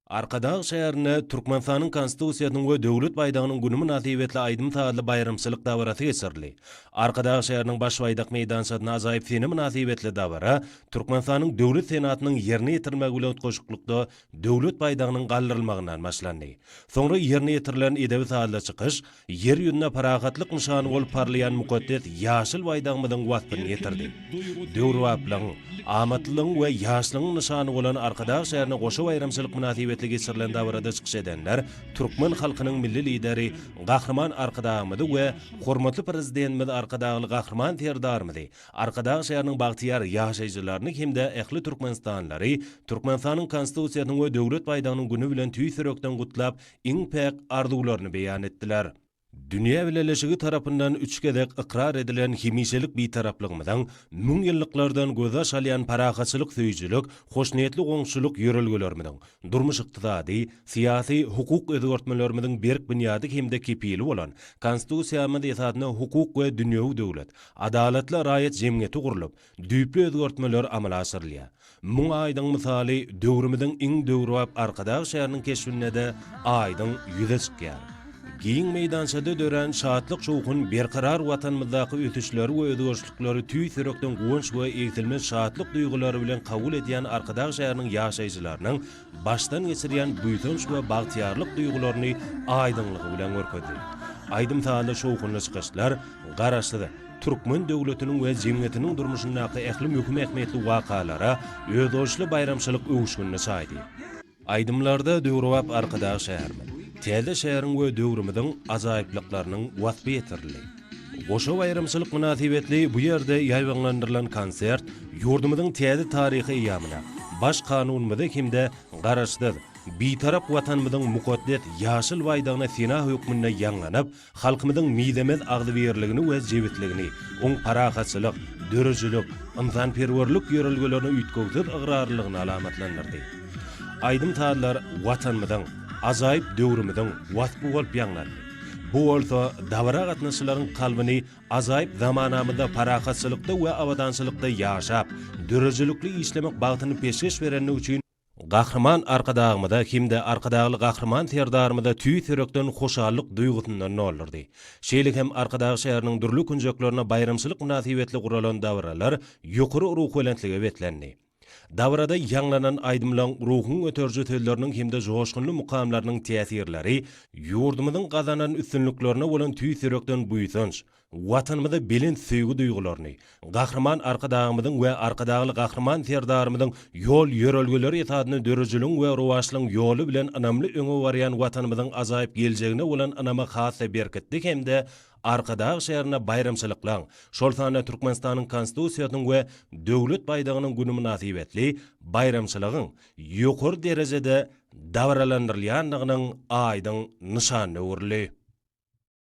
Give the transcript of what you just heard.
Arkadag şäherinde Türkmenistanyň Konstitusiýasynyň we Döwlet baýdagynyň güni mynasybetli aýdym-sazly baýramçylyk dabarasy geçirildi. Arkadag şäheriniň Baş baýdak meýdançasynda ajaýyp sene mynasybetli dabara Türkmenistanyň Döwlet Senatynyň ýerine ýetirilmegi bilen utgaşyklykda Döwlet baýdagynyň galdyrylmagyndan başlandy. Soňra ýerine ýetirilen edebi-sazly çykyş Ýer ýüzünde parahatlyk nyşany bolup parlaýan mukaddes ýaşyl Baýdagymyzyň waspyny ýetirdi. Döwrebaplygyň, amatlylygyň we ýaşlygyň nyşany bolan Arkadag şäherine goşa baýramçylyk mynasybetli geçirilen dabarada çykyş edenler türkmen halkynyň Milli Lideri Gahryman Arkadagymyzy we hormatly Prezidentimiz Arkadagly Gahryman Serdarymyzy, Arkadag şäheriniň bagtyýar ýaşaýjylaryny hem-de ähli türkmenistanlylary Türkmenistanyň Konstitusiýasynyň we Döwlet baýdagynyň güni bilen tüýs ýürekden gutlap, iň päk arzuwlaryny beýan etdiler. Dünýä bileleşigi tarapyndan üç gezek ykrar edilen hemişelik Bitaraplygymyzyň müňýyllyklardan gözbaş alýan parahatçylyk söýüjilik, hoşniýetli goňşuçylyk ýörelgelerimiziň, durmuş-ykdysady, syýasy, hukuk özgertmelerimiziň berk binýady hem-de kepili bolan Konstitusiýamyz esasynda hukuk we dünýewi döwlet, adalatly raýat jemgyýeti gurlup, düýpli özgertmeler amala aşyrylýar. Muň aýdyň mysaly döwrümiziň iň döwrebap Arkadag şäheriniň keşbinde-de aýdyň ýüze çykýar. Giň meýdançada dörän şatlyk-şowhun berkarar Watanymyzdaky ösüşleri we özgerişlikleri tüýs ýürekden guwanç we egsilmez şatlyk duýgulary bilen kabul edýän Arkadag şäheriniň ýaşaýjylarynyň başdan geçirýän buýsanç we bagtyýarlyk duýgularyny aýdyňlygy bilen görkezdi. Aýdym-sazly şowhunly çykyşlar Garaşsyz, türkmen döwletiniň we jemgyýetiniň durmuşyndaky ähli möhüm ähmiýetli wakalara özboluşly baýramçylyk öwüşginini çaýdy. Aýdymlarda döwrebap Arkadag şäherimiz, täze şäheriň we döwrümiziň ajaýyplyklarynyň waspy ýetirildi. Goşa baýramçylyk mynasybetli bu ýerde ýaýbaňlandyrylan konsert ýurdumyzyň täze taryhy eýýamyna, Baş Kanunymyzy hem-de Garaşsyz, Bitarap Watanymyzyň mukaddes ýaşyl baýdagyna sena hökmünde ýaňlanyp, Halkymyzyň mizemez agzybirligini we jebisligini, oň parahatçylyk, döredijilik, ynsanperwerlik ýörelgelerine üýtgewsiz ygrarlylygyny alamatlandyrdy. Aýdym-sazlar Watanymyzyň, ajaýyp döwrümiziň waspy bolup ýaňlandy. Bu bolsa dabara gatnaşyjylaryň kalbyny ajaýyp zamanamyzda parahatçylykda we abadançylykda ýaşap, döredijilikli işlemek bagtyny peşgeş berendigi üçin Gahryman Arkadagymyza hem-de Arkadagly Gahryman Serdarymyza tüýs ýürekden hoşallyk duýgusyndan doldurdy. Şeýle hem Arkadag şäheriniň dürli künjeklerinde baýramçylyk mynasybetli guralan dabaralar ýokary ruhubelentlige beslendi. Dabarada ýaňlanan aýdymlaryň ruhuňy göteriji sözleriniň hem-de joşgunly mukamlarynyň täsirleri ýurdumyzyň gazanan üstünliklerine bolan tüýs ýürekden buýsanç, Watanymyza belent söýgi duýgularyny, Gahryman Arkadagymyzyň we Arkadagly Gahryman Serdarymyzyň ýol-ýörelgeleri esasynda döredijiligiň we rowaçlygyň ýoly bilen ynamly öňe barýan Watanymyzyň ajaýyp geljegine bolan ynamy has-da berkitdi hem-de Arkadag şäherinde baýramçylyklaryň, şol sanda Türkmenistanyň Konstitusiýasynyň we Döwlet baýdagynyň güni mynasybetli baýramçylygyň ýokary derejede dabaralandyrylýandygynyň aýdyň nyşanyna öwrüldi.